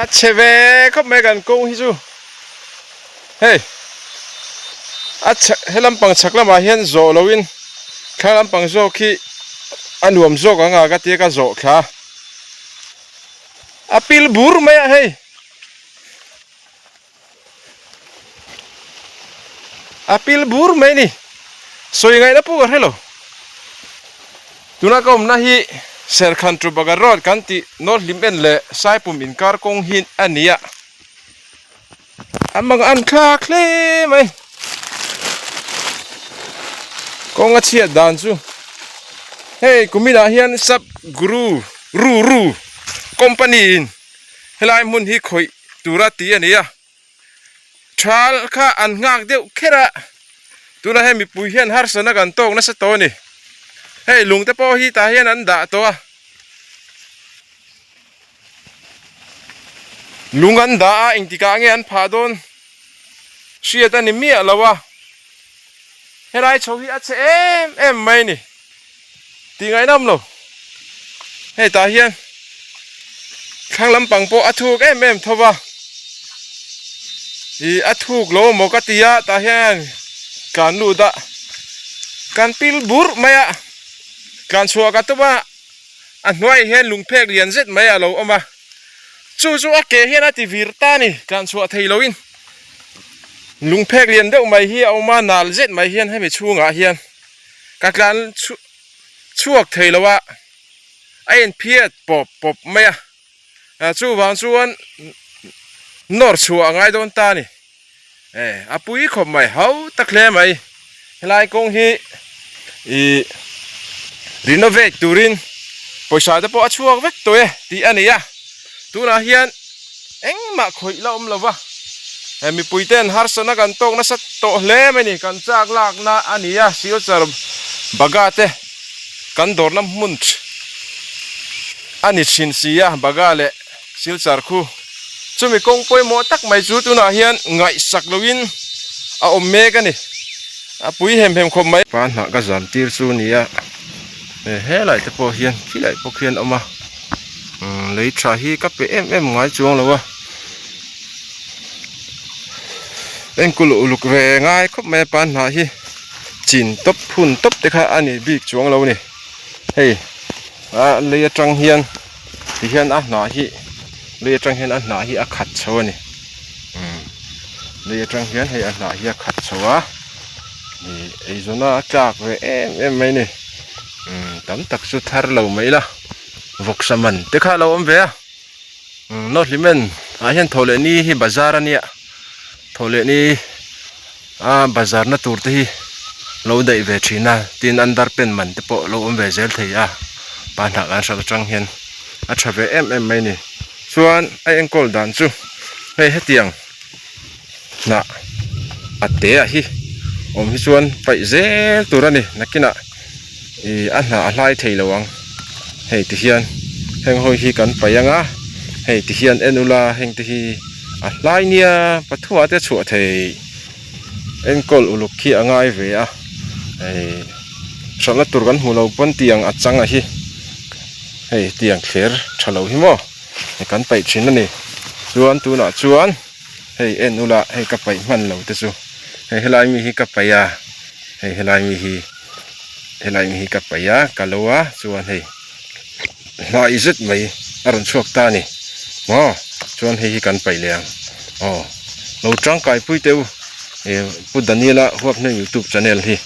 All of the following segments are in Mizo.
A chhe ve khawp mai kan kawng hi chu hei a chhak he lampang chhak lamah hian zawh loin thla lampang zawk hi a nuam zawk ang a ka tia ka zawh thla a pil bur mai a hei. A pil bur mai ni. Sawi ngaihna pawh ka hre lo. Tuna ka awmna hi Serkhan to Bagan Road kan tih North Hlim En leh Saipum inkar kawng hi a ni a. A mang an thlak hle mai. Kawng a chhiat dan chu hei kuminah hian Sub Guru Ru Ru Company in Helai hmun hi khawih tura tih a ni a, thal kha an nghak deuh kher a, tunah hian mipui hian harsatna kan tawk nasa tawh a ni. Hei lung te pawh hi tah hian an dah tawh a, lung an dah a engtikah nge an phah dawn hriat a ni miah lo a, helai chho hi a chhe em em mai a ni. Tih ngaihnawm lo. Hei tah hian thlang lampang pawh a thuk em em tho va. Ih a thuk lo maw ka ti a tah hian tlan lut a kan pil burh mai a tlan chhuah ka tum a a hnuaiah hian lungphek lian zet mai a lo awm a chu chu a ke hian a ti vir ta a ni tlan chhuah thei loin lungphek lian deuh mai hi a awm a nal zet mai hian hemi chhungah hian. Ka tlan chhuak thei lo a, a inphiat pawp pawp mai a, chuvang chuan nawr chhuah a ngai dawn ta a ni. A pui khawp mai, hau tak hle mai. Helai kawng hi ih renovate turin pawisa te pawh a chhuak vek tawh e tih a ni a, tunah hian Engmah khawih la awm lo va, he mipui ten harsatna kan tawk nasa tawh hle mai ni, kan chak lakna a ni a, Silchar Baga te kan dawrna hmun a ni thin si a, Baga leh Silchar khu chumi kawng pawimawh tak mai chu tunah hian ngaihsak loin a awm mek a ni, a pui hem hem khawp mai. Pa hnah ka zam tir chu ni a, helai te pawh hian khilai pawh khian a awm a. Lei tha hi ka pe em em ngai chuang lo a enkawl uluk ve ngai khawp mai a pan hnah hi chin tawp phun tawp te kha a ni bik chuang lo a ni hei a lei atang hian ti hian a hnah hi lei atang hian a hnah hi a khat chho a ni lei atang hian hei a hnah hi a khat chho a ih eizawn a tlak ve em em mai a ni tam tak chu thar lo mai ila. Vawksa man te kha a lo awm ve a North Hlimen ah hian thaw leh ni hi bazar a nia thaw leh ni a bazar na tur te hi lo daih ve thin a tin under pen man te pawh lo awm ve zel thei a pa hnah kan hrilh atang hian a tha ve em em mai a ni chuan a enkawl dan chu hei hetiang hnah a te ah hi awm hi chuan paih zel tur a ni nakinah ih a hnah a hlai thei lo ang hei ti hian heng hawi hi kan paih ang a hei ti hian en ula heng te hi a hlai nia pathum ah te a chhuah thei enkawl uluk khi a ngai ve a hei hralhna tur kan hmu lo pawn tiang a chang a hi hei tiang thler tha lo hi maw kan paih thin a ni chuan tunah chuan. Hei en ula hei ka paih hman lo te chu hei helai mi hi ka paih a hei helai mi hi helai mi hi ka paih a ka lo a chuan hei hnai zet mai a rawn chhuak ta a ni maw chuan hei hi kan paih leh ang aw lo tangkai pui teh u ih pu Daniela huap hnem youtube channel hi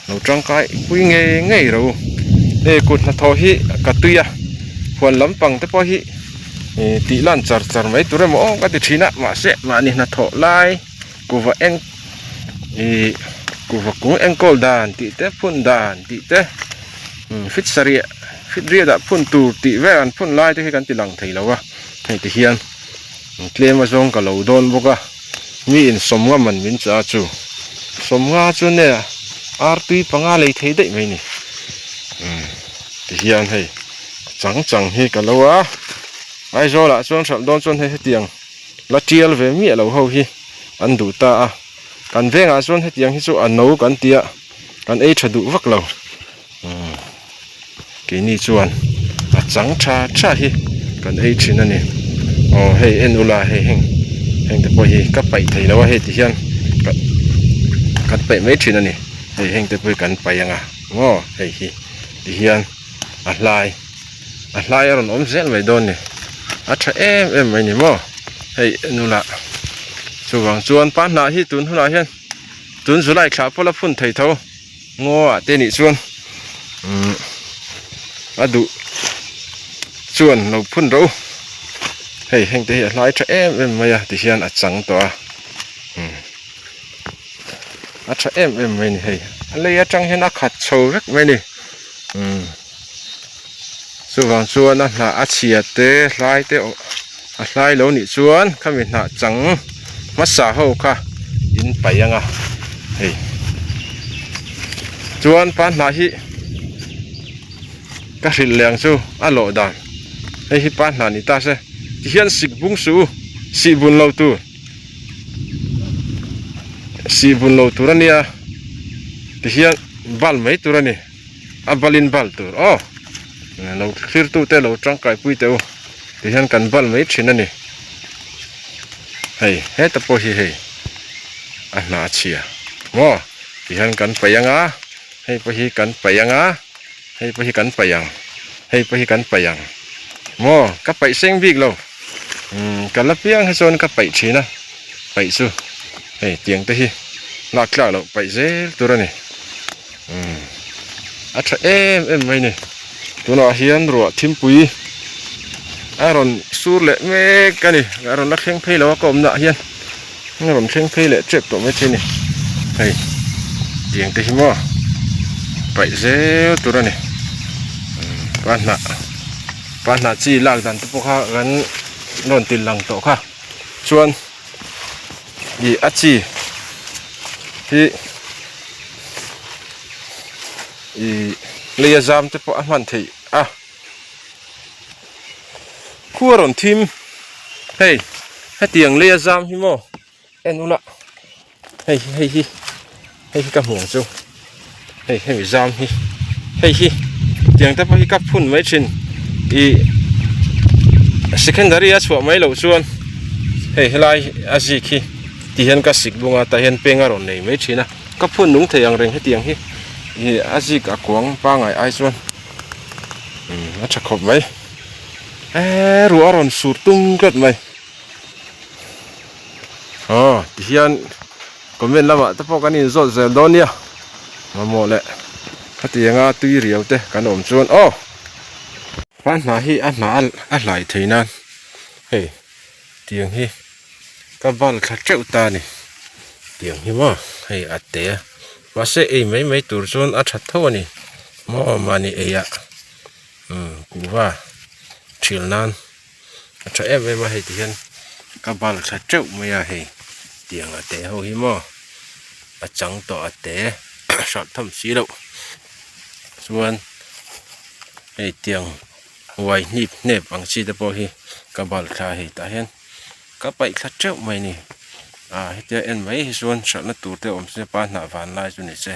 lo tangkai pui ngei ngei ro hei kut hnathawh hi ka tui a huan lampang te pawh hi. Ih tih lan char char mai tur emaw aw ka ti thin a mahse mahni hnathawh lai kuva eng ih kuva kung enkawl dan tih te phun dan tih te fit sarih fit riat ah phun tur tih vel an phun lai te hi kan ti lang thei lo a hei ti hian tlem azawng ka lo dawn bawk a mi in sawmnga man min chah a chu sawmnga chu nge artui panga lei thei daih mai ni ti hian hei. Chang chang hi ka lo a, Aizawl ah chuan hralh dawn chuan hei hetiang la tial ve miah lo ho hi an duh ta a, kan vengah chuan hetiang hi chu a no kan tia kan ei tha duh vak lo umm keini chuan a chang tha tha hi kan ei thin a ni. Aw hei en ula hei heng heng te pawh hi ka paih thei lo a hei ti hian kan paih mai thin a ni hei heng te pawh hi kan paih ang a maw hei hi ti hian a hlai a hlai a rawn awm zel mai dawn ni a tha em em mai ni maw hei en ula chuvang chuan pa hnah hi tun hunah hian tun July thla pawh la phun thei tho. Ngaw ah te nih chuan umm a duh chuan lo phun ro hei heng te hi a hlai tha em em mai a tihian a chang tawh a umm a tha em em mai a ni hei a lei atang hian a khat chho vek mai a ni umm chuvang chuan a hnah a chhia te hlai te a hlai lo nih chuan khami hnah chang hmasa ho kha in paih ang a hei chuan pa hnah hi ka hrilh leh ang chu a lawh dan hei hi pa hnah ni ta se tihian sik bung suh u sih bun lo tur sih bun lo tur a nia tihian bal mai tur a ni. A balin bal tur aw lo thlir tu te lo tangkai pui teh u ti hian kan bal mai thin a ni hei heta pawh hi hei a hna a chhia maw ti hian kan paih ang a hei pawh hi kan paih ang a hei pawh hi kan paih ang hei pawh hi kan paih ang maw ka paih seng bik lo umm ka la piang hi chuan ka paih thin a paih chu hei tiang te hi lak tlak loh paih zel tur a ni. Umm a tha em em mai ni tunah hian ruah thimpui a rawn sur leh mek a ni a rawn la thleng phei lo a ka awmna ah hian a rawn thleng phei leh tep tawh maithei a ni hei tiang te hi maw paih zel tur a ni pa hnah pa hnah chi lak dan te pawh kha kan rawn ti lang tawh kha chuan ih a chi hi. Ih lei a zam te pawh a hman theih a khu a rawn thim hei hetiang lei a zam hi maw en ula hei hi hei hi hei hi ka hmu ang chu hei hemi zam hi hei hi tiang te pawh hi ka phun mai thin ih secondary a chhuah mai loh chuan hei helai a zik hi ti hian ka sik bung a tah hian peng a rawn nei mai thin a. Ka phun nung thei ang reng hetiang hi ih a zik a kuang pangai ai chuan umm a tha khawp mai eee ruah a rawn sur tum tlat mai aw tihian comment lamah te pawh kan inzawt zel dawn nia mamawh leh hetianga tui riau te kan awm chuan aw a hnah hi a hnah a hlai thei nan hei tiang hi. Ka bal thla teuh ta a ni tiang hi maw hei a te a mahse ei mai mai tur chuan a that tho a ni maw mahni ei ah umm kuhva thial nan a tha em em a hei ti hian ka bal thla teuh mai a hei tiang a te ho hi maw a chang tawh a te hralh tham si loh chuan hei tiang uai hnip hnep ang chi te pawh hi ka bal thla a hei tah hian. Ka paih thla teuh mai ni. Ah hetia en mai hi chuan hralhna tur te awm se pa hnah van lai chu ni se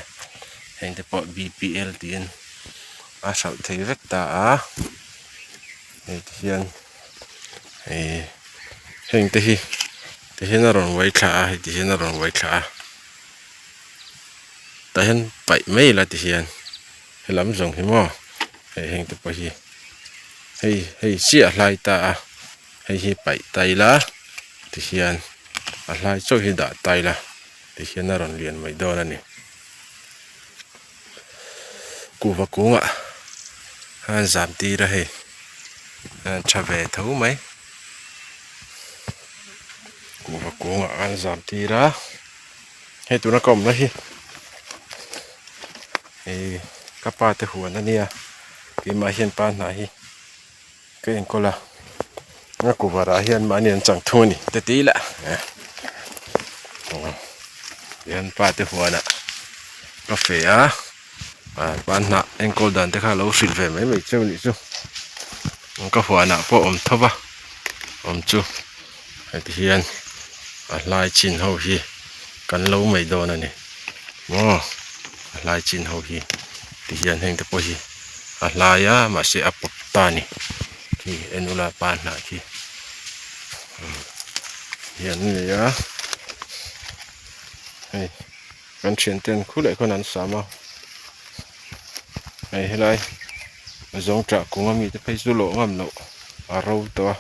heng te pawh B_P_L tiin a hralh thei vek ta a hei ti hian ih heng te hi ti hian a rawn uai thla a hei ti hian a rawn uai thla a tah hian paih mai ila ti hian helam zawng hi maw hei heng te pawh hi hei hei chiah a hlai ta a. Hei hi paih ta ila tihian a hlai chauh hi dah ta ila tihian a rawn lian mai dawn a ni. Kuhva kungah a zam tir a hei a tha ve tho mai. Kuhva kungah a zam tir a hei tuna ka awmna hi ih ka pa te huan a nia keimah hian pa hnah hi. Ka enkawl a a cover ah hian mahni an chang thung a ni te ti ila tihian pa te huanah ka feh a ah pa hnah enkawl dan te kha a lo hrilh ve mai mai cheu a nih chu ka huanah pawh awm tho va awm chu heti hian a hlai chin ho hi kan lo mai dawn a ni maw a hlai chin ho hi tihian heng te pawh hi. A hlai a mahse a pawp ta a ni khi en ula pa hnah khi. Hian a ni a hei kan thianten khu leh khawn an sam a hei helai zawngṭah kung ami te phei chu lawh ngam loh a ro tawh a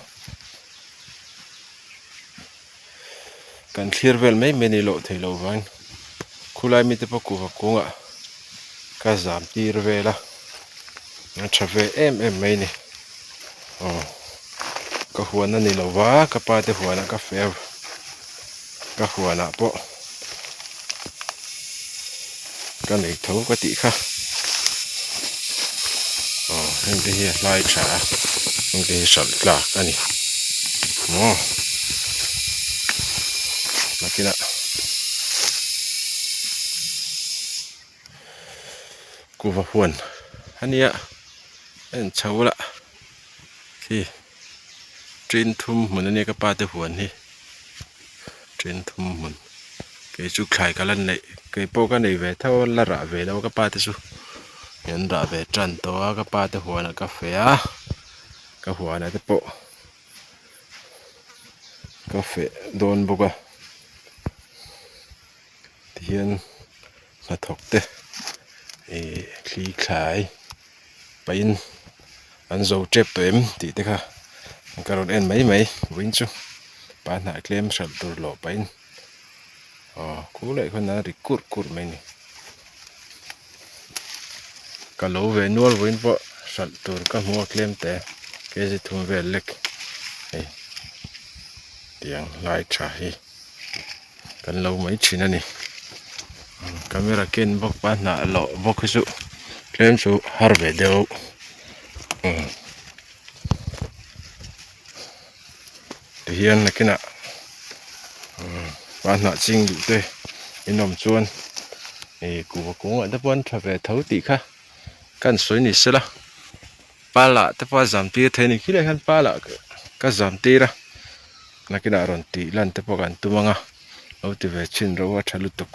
kan thlir vel mai mai a ni lawh theih loh vangin khulai mite pawh kuhva kungah ka zam tir vel a a tha ve em em mai a ni aw ka huan a ni lo va ka pa te huanah ka feh a ka huanah pawh ka nei tho ka tih kha aw heng te hi a hlai tha a heng te hi hralh tlak a ni maw nakinah kuhva huan a nia a in chho lah khi tin thum hmun a nia ka pa te huan hi tin thum hmun kei chu thlai ka la neih kei pawh ka nei ve tho a la rah ve lo a ka pa te chu an rah ve tan tawh a ka pa te huanah ka feh a ka huanah te pawh ka feh dawn bawk a tihian hnathawk te ihh thli thlai pahin an zo tep tawh em tih te kha ka rawn en mai mai vawiin chu pa hnah tlem hralh tur lawh pahin aw khu leh khawn a ri kurh kurh mai a ni ka lo ve nual vawiin pawh hralh tur ka hmu a tlem te kg thum vel lek hei tiang hlai tha hi. Kan lo mai thin a ni camera ken bawk a hnah lawh bawk hi chu tlem chu har ve deuh umm tihian nakinah umm a hnah ching duh te in awm chuan ih kuhva kungah te pawh an tha ve tho tih kha kan sawi ni sela. Pala te pawh a zam tir thei a ni khilaiah hian pala ka zam tir a nakinah rawn tih lan te pawh kan tum ang a lo ti ve chhin ro a tha lutuk.